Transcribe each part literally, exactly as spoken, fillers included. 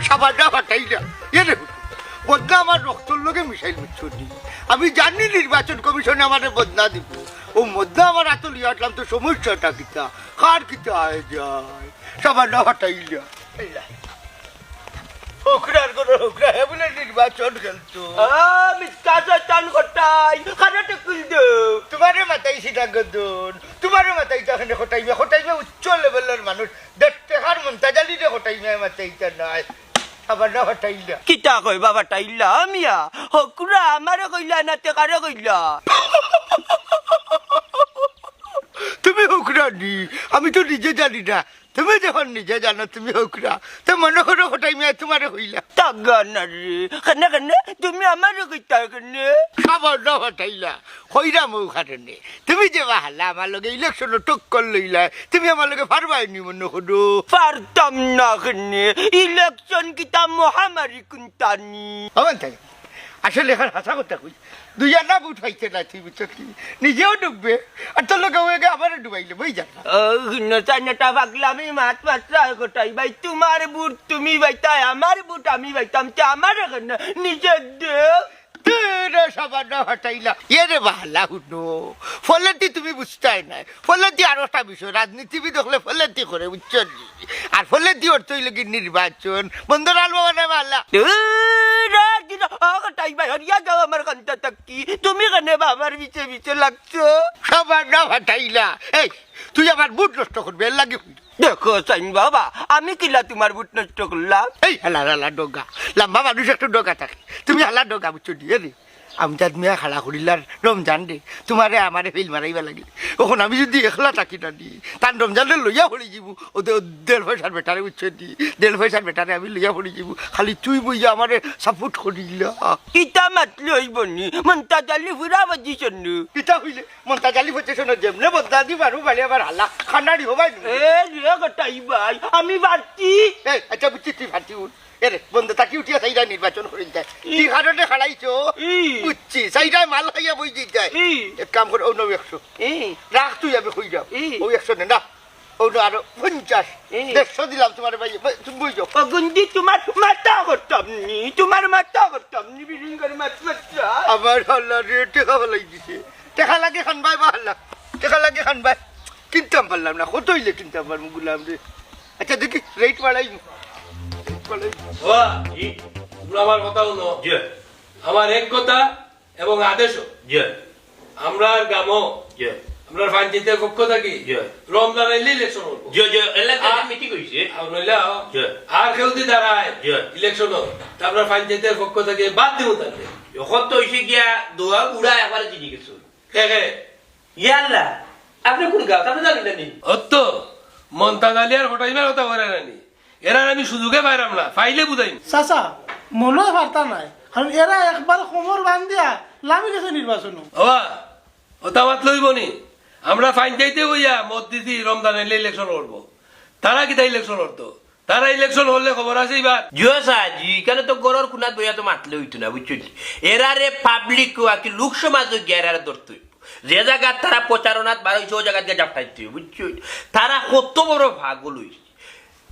সাবানা ফাটাইলা। এরে, বদনা আমার রক্তর লগে মিশাইল, বুঝছো নি? আমি জানি নির্বাচন কমিশনে আমারে বদনা দিব। ও বদনা আমার আতো লইয়া আটলাম, তো সমস্যাটা কিতা? কার কিতা আয় যায়? সাবানা ফাটাইলা। হুকরার ঘরর হুকরা, হে বুলে নির্বাচন খেলতো। আ, মিথ্যা শয়তান কটাই, কারে টেকুল দেও। তুমারে মাতাইছি না গদন, তুমারে মাতাইতা কেনে কটাইমে, কটাইমে উচ্চ লেভেলর মানুষ, দেড় টেকার মন্তাজ আলীরে কটাইমে মাতাইতা নায়। সাবানা ফাটাইলা। কিতা কইবা ফাটাইলা, মিয়া? হুকরা আমারে কইলা না তে কারে কইলা? তুমি হুকরা নি, আমি তো নিজে জানি না। তুমি যখন নিজে জানো তুমি হুকরা, তো মনো করো কটাইমে তুমারে কইলা। তাগা না রে, কেনে, কেনে? তুমি আমারে কইতা কেনে? সাবানা ফাটাইলা। কইরাম অউ কারণে। তুমি যে বাহালা আমার লগে ইলেকশনো টক্কর লইলায়, তুমি আমার লগে পারবায় নি মনো করো? পারতাম না কেনে? ইলেকশন কিতা মহামারী কুনটা নি? আমার তাই। আসলে অখন হাছা কথা কই। দুই আনা ভোট পাইতে না তুই, বুঝছো কি? নিজেও ডুববে, আর তোর লগে অউ আগে আমারে ডুবাইলে, বুঝ যা। ও, হুনো, চাইনাটা পাগলামি মাত মাতরায় কটাই ভাই, তুমার ভোট তুমি পাইতায়, আমার ভোট আমি পাইতাম, তে আমারে কেনে নিজে দেও। তুই রে সাবানা ফাটাইলা। এরে বাহালা হুনো, ফলেতি তুমি বুঝতায় নায়। ফলেতি আরোটা বিষয়, রাজনীতিবিদ অকলে ফলেতি করে, বুঝছো নি? আর ফলেতি অর্থ অইলো কি নির্বাচন। বন্দর আলবা বানায় বাহালা। তুই রে, কি রে, ও কটাই ভাই, হরিয়া যাও আমার কান্তা তাকি। তুমি কেনে বা আমার পিছে পিছে লাগছো? সাবানা ফাটাইলা। এই, তুই আমার ভোট নষ্ট করবে, এর লাগি কইরা। দেখো চাইন বাবা, আমি কিলা তুমার ভোট নষ্ট করলাম? এই হালা হালা ডগা, লাম্বা মানুষ একটু ডগা থাকে, তুমি হালা ডগা, বুঝছো নি? এরে, আমজাদ মিয়া খাড়া করিলার রমজানরে, তুমারে আমারে ফেইল মারাইবার লাগি। অখন আমি যুদি একলা থাকি না নি, তান রমজানরে লইয়া পড়ি যিমু, ও দে-, ও দেড় পয়সার বেটারে, বুঝছো নি? দেড় পয়সার বেটারে আমি লইয়া পড়ি যিমু, খালি তুই বইয়া আমারে সাপোর্ট করিলা। কিতা মাতলে অইবো নি? মন্তাজ আলী পুরা পজিশন নু। কিতা কইলে? মন্তাজ আলী পজিশনো যেমনে বদনা দি মারু বাড়ি আবার হালা, খান্ডারি হবাই নি। এ রে কটাই ভাই, আমি পারছি। এই, আচ্ছা বুঝছি তুই পারছি উঠ। এরে, বন্দর তাকি উঠিয়া চাইরায় নির্বাচন করিন যায়। ই। কি কারণে খাড়াইছো? ই। বুঝছি, চাইরায় মাল খাইয়া বই দিন যায়। ই। এক কাম কর, অউ নেও একশো। ই। রাখ তুই, আমি কইরাম। ই। অউ একশো নে না। অউ নেও আরো পঞ্চাশ। ই। দেড়শো দিলাম তুমারে ভাই, ভাই, তুমি বই যাও। ও গুন্ডি, তুমার মাথা করতাম নি, তুমার মাথা করতাম নি, বিল্ডিং করে মাত মাতরায়। আমার হালা রে, টেকা ফালাই দিছে। টেকা লাগে খান ভাই, বাহালা। টেকা লাগে খান ভাই। কিনতাম পারলাম না, কত অইলে কিনতাম পারমু গুলাম রে? আচ্ছা, দেখি, রেট বাড়াই। রেট বাড়াই। বাবা, জি। তোমরা আমার কথা হুনো। জি। আমার এক কথা এবং আদেশও। জি। আমরার গামো, জি। আমরার পঞ্চায়েতর পক্ষ থাকি, জি। রমজান আইলে ইলেকশন করবো। জি, জি, এলাকায় আর মিটিং অইছে। আর নইলে আও। জি। আর কেউ যদি দাঁড়ায়, জি। ইলেকশনো, তে আমরার পঞ্চায়েতর পক্ষ থাকি বাদ দিমু তারে। অখন তো অইছে গিয়া দোয়া বুড়া একবারে জিনি গেছে। কে কে? ইয়া আল্লাহ, আপনে কুন গাঁও? আপনে জানইন না নি? অত মন্তাজ আলী আর কটাইমার কথা কইরা নানি। এরার আমি সুযোগে পাইরাম না, পাইলে বুঝাইমু। চাচা, মনো অয় পারতা নায়, কারণ এরা একবার কোমর বান্ধিয়া লামি গেছে নির্বাচনো। ওবা, ওটা মাতলে অইবো নি? আমরা পঞ্চায়েতে বইয়া মত দিছি রমজান আইলে ইলেকশন করবো। তারা কিতা ইলেকশন করতো? তারা ইলেকশন করলে খবর আছে ইবার? জিও সাজি, ইখানো তো ঘরর কুনাত বইয়া তো মাতলে অইতো না, বুঝছো নি? এরারে পাবলিক ওয়া কি লোক সমাজো গিয়া এরারে ধরতে অইবো। যে জাগাত তারা প্রচারণাত বার অইছে, অউ জাগাত গিয়া জাপটাইতে অইবো, বুঝছো নি? তারা কত বড় পাগল অইছে।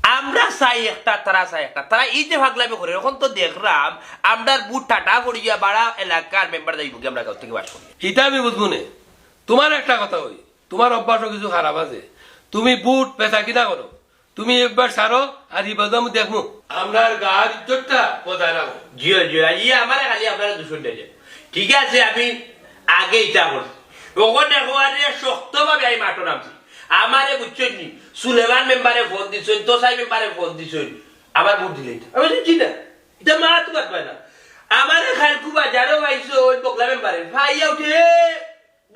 আমরা চাই একটা, তারা চাই একটা। তারা এই যে পাগলামি করে, অখন তো দেখরাম, আমরার ভোট টাটা পড়িয়া বাড়া এলাকার মেম্বার যাইবোগি আমরার গাঁও থাকি পাশ করি। ইটা আমি বুঝমু নে। তুমার একটা কথা কই, তুমার অভ্যাসও কিছু খারাপ আছে। তুমি ভোট বেচাকিনা করো, তুমি একবার ছাড়ো, আর ইবাদে আমি দেখমু। আমরার গাঁওর ইজ্জতটা বজায় রাখো। জিও, জিও, ইয়ে আমারে খালি আপনারা দূষণ দেয়। ঠিক আছে, আমি আগে ইটা করছি। অখন দেখো, আরে শক্তভাবে আমি মাঠো নামছি। আমারে বুঝছইন নি? সুলেমান মেম্বারে ফোন দিছইন, তোসাই মেম্বারে ফোন দিছইন। আমার ভোট দিলে ইটা। আমি বলছি, "জি না, ইটা মাত মাতবায় না।" আমারে খালকু বাজারো পাইছইন, বগলা মেম্বারে। পাইয়া উঠে,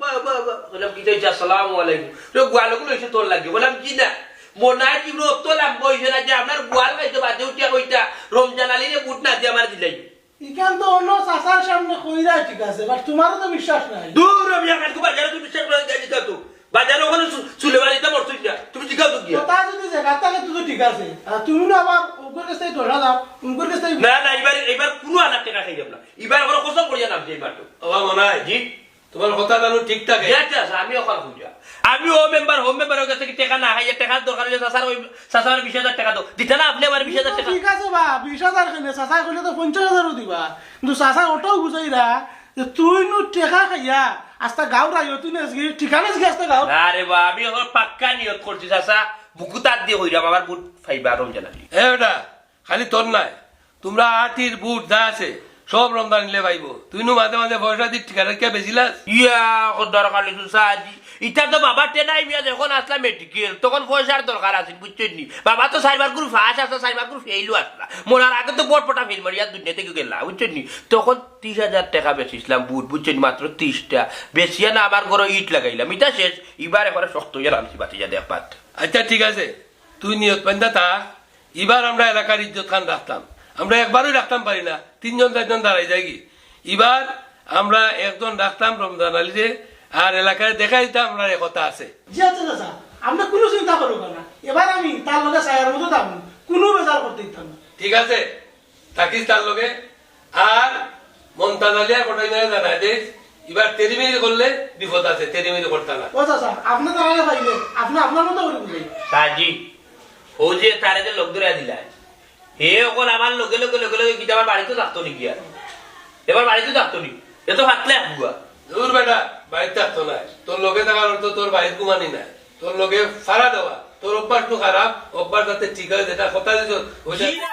"বাহ, বাহ, বাহ।" কইলাম, "কিতা অইছে? আসসালামু আলাইকুম।" তো গোয়ালগুলো অইছে তোর লাগি। কইলাম, "জি না।" মনে অয় কি অত লাম্বা অইছে না যে আপনার গোয়াল খাইতে বাদে উঠিয়া কইতা, "রমজান আলীরে ভোট না দিয়া আমারে দিলাইও।" ইখান তো অন্য চাচার সামনে কইরা ঠিক আছে, but তুমারও তো বিশ্বাস নাই। দূর, আমি আর কালকে বাজারে তো বিশ্বাস করা যায় না তো। বাজারে অখানো সু-, সুলেমান ইটা মরছইন না। তুমি জিগাও তো গিয়া। কথা যদি জাগাত থাকে তো, তো ঠিক আছে। আর তুমি না আবার উনকুর কাছ থাকি দশ হাজার, উনকুর কাছ থাকি না, না, ইবার, ইবার কুনু আনার টেকা খাইলাম না। ইবার আবার কসম করিয়া নামছি ইবার তো। ওবা মনাই, জি? তুমার কথা জানো ঠিক থাকে? জি, আচ্ছা, আচ্ছা, আমি অখান কইরা। আমি ও মেম্বার, হোম মেম্বারর গেছে কি টেকা না খাইয়া টেকার দরকার অইলে চাচার ওই চাচা আমার বিশ হাজার টেকা দেও। দিতা না আপনে আমার বিশ হাজার টেকা? ঠিক আছে বা, বিশ হাজার কেনে? চাচায় কইলে তো পঞ্চাশ হাজারও দিবা। কিন্তু চাচায় ওটাও বুঝাইরা যে তুই নু টেকা খাইয়া আস্তা গাঁও রাইও তুই নেসগি, ঠিকানা নেসগি আস্তা গাঁও। না রে বা, আমি অখন পাক্কা নিয়ত করছি চাচা, বুকু তাত দিয়া কইরাম, আমার ভোট পাইবা রমজান আলী। এ বেটা, খালি তোর নায়, তুমরা আটির বুট যা আছে, সব রমজান আলীয়ে পাইবো। তুই নু মাঝে মাঝে পয়সা দি ঠিকানা কিয়া বেচিলাস? ইয়া, খোদার খালি চাচা আজি। ইটা তো বাবা টেনাই মিয়া যখন আসলা মেডিকেল, তখন পয়সার দরকার আছিল, বুঝছইন নি? বাবা তো চাইরবার গুরু পাস আসলা, চাইরবার গুরু ফেইলও আসলা। মরার আগে তো বট পটা ফেইল মারিয়া দুনিয়া থাকি গেলা, বুঝছইন নি? তখন তিশ হাজার টেকা বেচিছলাম বুট, বুঝছইন নি? মাত্র তিশটা। বেচিয়া না আমার ঘরো ইট লাগাইলাম, ইটা শেষ। ইবার একেবারে শক্ত অইয়া নামছি, বাতি যা দেখ পাত। আচ্ছা, ঠিক আছে, তুই নিয়ত বান্ধা থাক। ইবার আমরা এলাকার ইজ্জত খান রাখতাম, আমরা একবারই রাখতাম পারি না, তিনজন চাইরজন দাঁড়াই যায়গি। ইবার আমরা একজন রাখতাম রমজান আলীরে, আর এলাকায় দেখাই দিতাম আমরা একতা আছে। জি আচ্ছা চাচা, আপনে কুনু চিন্তা করবা না, এবার আমি তার লগে চাইয়ার মতো থাকমু, কুনু বেজার করতে দিতাম না। ঠিক আছে, থাকিস তার লগে। আর মন্তাজ আলী আর কটাই নারে জানাই দিস, ইবার তেরিমেরি করলে বিপদ আছে, তেরিমেরি করতা না। ও চাচা, আপনে তারারে পাইলে, আপনে আপনার মতো করি বুঝাই। চাচা জি, ও যে তারে যে লগ ধরাই দিলা, হে অখন আমার লগে লগে লগে লগে কিতা আমার বাড়িত থাকতো নি গিয়া? এবার বাড়িত থাকতো নি? এ তো ফাতলা এক বুয়া। দূর বেটা, বাড়িত থাকতো নায়। তোর লগে থাকার অর্থ তোর বাড়িত ঘুমানি নায়, তোর লগে ফাড়া দেওয়া। তোর অভ্যাস তো খারাপ, অভ্যাস যাতে ঠিক অয়, যেটা কথা দিছস, ওইটা জি না।